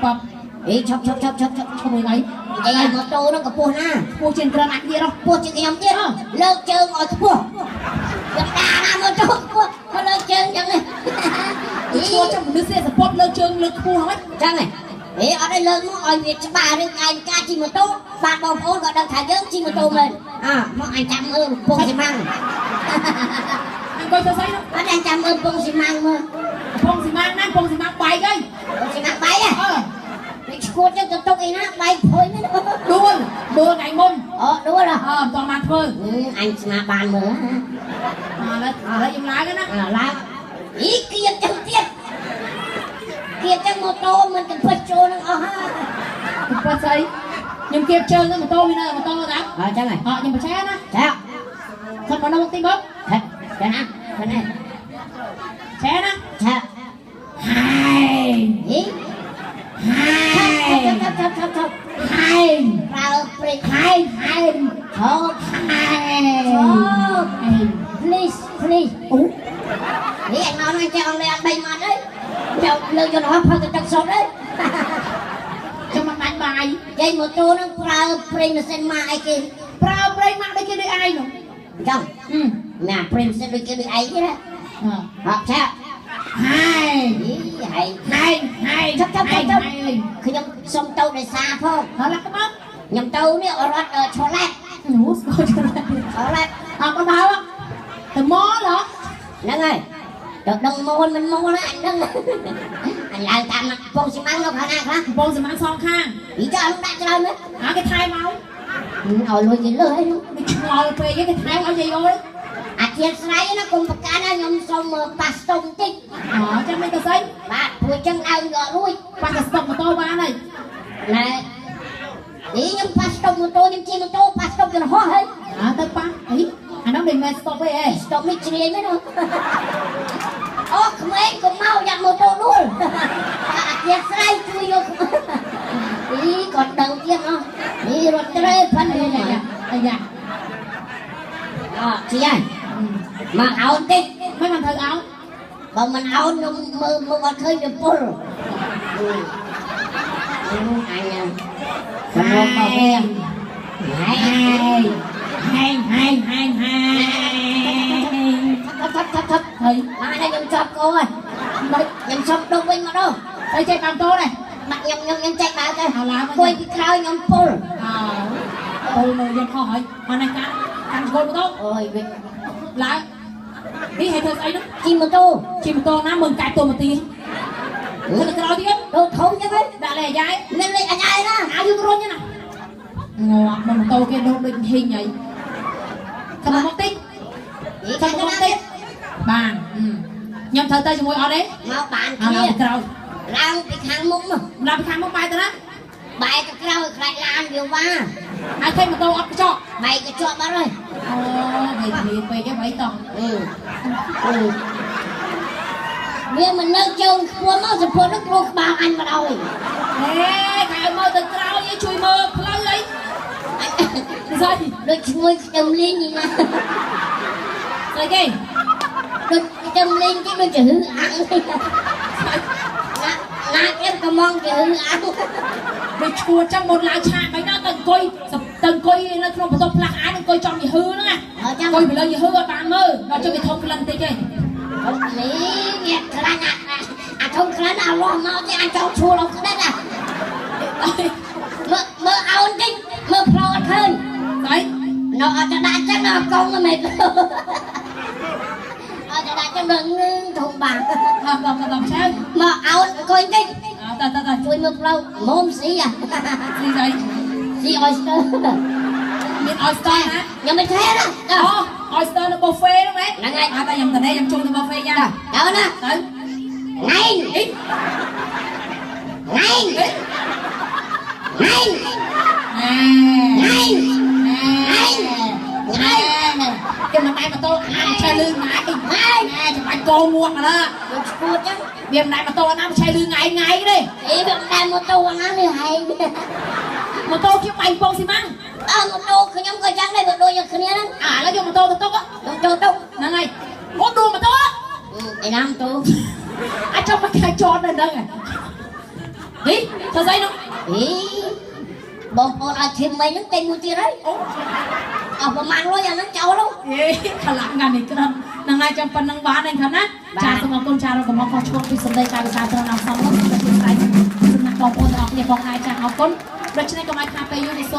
ប៉ប អេឈប់ឈប់ឈប់ឈប់ឈប់ ឈប់មួយអី និយាយឲ្យម៉ូតូហ្នឹងកម្ពស់ណាស់ ខ្ពស់ជាងក្រិនអាចទៀតហ៎ ខ្ពស់ជាងខ្ញុំទៀតលើកជើងឲ្យខ្ពស់ខ្ញុំដាណាម៉ូតូខ្ពស់មកលើកជើងចឹងនេះ ឈួរចាំមនុស្សសេសពតលើកជើងលើកខ្ពស់ហ្នឹង ចឹងហ៎ហេអត់ឲ្យលើកមកឲ្យវាច្បាស់រឿងឯងការជិះម៉ូតូបាទបងប្អូនក៏ដឹងថាយើងជិះម៉ូតូមែនអើមកអញចាំមើលពងស៊ីម៉ាំង អង្គុយទៅស្អីនោះ អត់អញចាំមើលពងស៊ីម៉ាំងមើល ពងស៊ីម៉ាំងណាពងស៊ីម៉ាំងបែកហើយ ពងស៊ីម៉ាំងបែកហ៎ អឺ វាឈួតចឹងទៅទុកអីណាបែកភុយមែន ដួលដួលថ្ងៃមុន អូដួលហ៎ អឺមិនតបានធ្វើ អញស្មាបានមើល ឥឡូវឥឡូវខ្ញុំឡើងណា ឡើងអីគៀបចឹងទៀតគៀបចឹងម៉ូតូមិនកំពិតចូលនឹងអស់ហើយ កំពិតស្អីខ្ញុំគៀបជើងទៅម៉ូតូវានៅម៉ូតូតា អើចឹងហ៎ អត់ខ្ញុំបច្ចេណា ចា ខិតមកនៅមុខតិចមក ហេចាណាចាណា ឆែណា ចា ហើយ ហី ហើយ ថប់ថប់ថប់ថប់ ហើយ ប្រើព្រេង ហើយហើយ ថប់ ហើយ ថប់ please please អូ នេះអញមកហ្នឹងចេះអង់គ្លេសអត់បីមាត់ទេចូលលើកយន្តហោះផឹកទៅទឹកសុទ្ធទេ ខ្ញុំមិនបាញ់បាយ យាយម៉ូតូហ្នឹងប្រើប្រេងម៉ាស៊ីនម៉ាកអីគេ ប្រើប្រេងម៉ាក់ដូចគេដូចឯងនោះ អញ្ចឹងណាប្រេងម៉ាស៊ីនដូចគេដូចឯងទេណាហត់ឆា ហើយ យីហើយ ហើយហើយ ចាប់ចាប់ចាប់ចាប់ខ្ញុំសុំទៅដោយសារផង ហើយឡាក់មក ខ្ញុំទៅនេះរត់ឆូឡេត នោះស្គាល់ច្រើន ឆូឡេត អត់មកដល់ទៅមកហ៎ ហ្នឹងហើយទៅដឹងមូលមិនមូលណាអញដឹងអញឡើងតាមពងស៊ីម៉ាំងនៅខាងណាខ្លះ កំពង់សមាសងខាង អីចាអត់ដាក់ច្រើនណា អាគេថែមក ឲ្យលុយគេលើសអីនោះ វាឆ្ងល់ពេកគេថែមឲ្យយាយអូយ អធិស្ឋានណាកុំប្រកាន់ណាខ្ញុំសុំប៉ាស្តុំតិច អូចាំមិនទៅស្អី បាទព្រោះចឹងឡើងក៏រួច ប៉ះទៅស្តុកម៉ូតូបានហើយ ណែនេះខ្ញុំប៉ាស្តុំម៉ូតូខ្ញុំជិះម៉ូតូប៉ាស្តុំយន្តហោះហើយ អើទៅប៉ះអីអានោះមិនមែនស្តុកទេអេ ស្តុំនេះជ្រាយមែនអូក្មេងកុំមកយ៉ាក់ម៉ូតូដួលអធិស្ឋានជួយយកអីក៏ដឹងទៀតអស់នេះរត់ត្រេផិន អាយ៉ាអាយ៉ា អជាហើយមកអោនតិច មិនមិនត្រូវអោន បើមិនអោនខ្ញុំមើលមើលអត់ឃើញវាពុលអញសំងមកវាហែ ហែងហែងហែងហែង ថប់ថប់ថប់ថប់ ហើយ មកនេះខ្ញុំចាប់កោហើយ មិន ខ្ញុំសុំដុំវិញមកដល់ ទៅចេះតាមតូនេះ បាក់ខ្ញុំខ្ញុំខ្ញុំចែកបើទៅ អោឡើង គួយពីក្រោយខ្ញុំពុល អោពុលមើលយន្តហោះហើយមកនេះកាន់កាន់ស្គាល់ម៉ូតូ អូយវិញ ឡើងនេះឲ្យធ្វើស្អីនោះ ជិះម៉ូតូ ជិះម៉ូតូណាមើលកាច់តួមកទីធ្វើទៅក្រោយទៀត ដូធំចឹងហ៎ ដាក់លេអាយ៉ៃ មានលេខអញឯណា អាយើងរុញណាងាប់មកម៉ូតូគេដូតដូចហ៊ីងហើយខំមកតិច នេះ ខំមកតិចបានខ្ញុំត្រូវទៅជាមួយអត់ទេ មកបាន អើ គ្នា ឡើងក្រោយ ឡើងពីខាងមុខមក ឡើងពីខាងមុខបែរទៅណា បែរទៅក្រោយខ្លាចឡានវាវ៉ា ហើយឃើញម៉ូតូអត់កញ្ចក់ បែកកញ្ចក់បាត់ហើយ អូហើយគ្នាពេកហីបីតោះ អឺអឺវាមិនលើកជើងខ្ពស់មកសពុតនោះគ្រូក្បាលអញមកដល់ ហេគេឲ្យមើលទៅក្រោយឯងជួយមើលផ្លូវអីស្អី ដូចឈ្ងុយខ្ទឹមលីងនេះណា ស្អីគេ ដូចខ្ទឹមលីងគេដូចជាហឺអាំងណាណាគេកំងជាហឺអាំង ដូចឈួតចឹងមុនឡើងឆាកមិនដល់ទៅអង្គុយទៅអង្គុយនៅក្នុងបន្ទប់ផ្លាស់អាយអង្គុយចំយហឺហ្នឹងណា អើចាំ អង្គុយពីលើយហឺអត់បានមើលដល់ចុះគេធំក្លិនតិចឯង នេះវាខ្លាញ់អាអាធំខ្លាញ់អាលាស់មកទេអញចង់ឈួលអស់ក្តិតអាមើលមើលអោនតិចមើលផ្លូវអត់ឃើញ ស្អី nó ở cho đã chắc nó công rồi mày ở cho đã chắc nó ngưng thùng bạc ដល់ដល់ដល់ឆៅ mà áo coi cái តើតើតើ chui mực lâu mồm xí à ស្អី xí oyster មាន oyster ណា nhà mình thế đó អូ oyster នៅ buffet ហ្នឹងមែន ហ្នឹងហើយ អត់តែខ្ញុំតនេះខ្ញុំជុំទៅ buffet យ៉ា đó nè ទៅ ngay អី ngay អី ngay ណែ ngay ណែណែគេមិនដែរម៉ូតូអានឆេះលឺថ្ងៃ ngay ណែច្បាច់កោមួកណា tôi chuột chứ វាមិនដែរម៉ូតូណាឆេះលឺថ្ងៃថ្ងៃទេ ý việc đem mô tô nó thì hay ម៉ូតូខ្ញុំបាញ់ពងស៊ីម៉ាំង ờ mô tôខ្ញុំក៏chẳng đây một đôi như kia đó អាឥឡូវយកម៉ូតូទៅទុក mô tô tô ហ្នឹងហើយអូដួលម៉ូតូ ឯណាម៉ូតូ អាចចង់មកខែចតនៅហ្នឹងនេះធ ធ្វើស្អីនោះ អីបងប្អូនឲ្យឈាមមិញហ្នឹងទិញមួយទៀតហើយ អូ អស់ប្រហែលលុយអាហ្នឹងចោលហ្នឹង អេខឡាំងាននេះក្រិនហ្នឹងហើយចាំប៉ុណ្្នឹងបានហ្នឹងខាងណាចាសូមអរគុណចារកកំហុសខុសឆ្គងពីសម្ដីការវិសាត្រង់សំឡុកសូមអធិស្ឋានសំណាក់បងប្អូនទាំងអស់គ្នាផងដែរចាអរគុណដូច្នេះកុំឲ្យខាតពេលយូរនេះសូម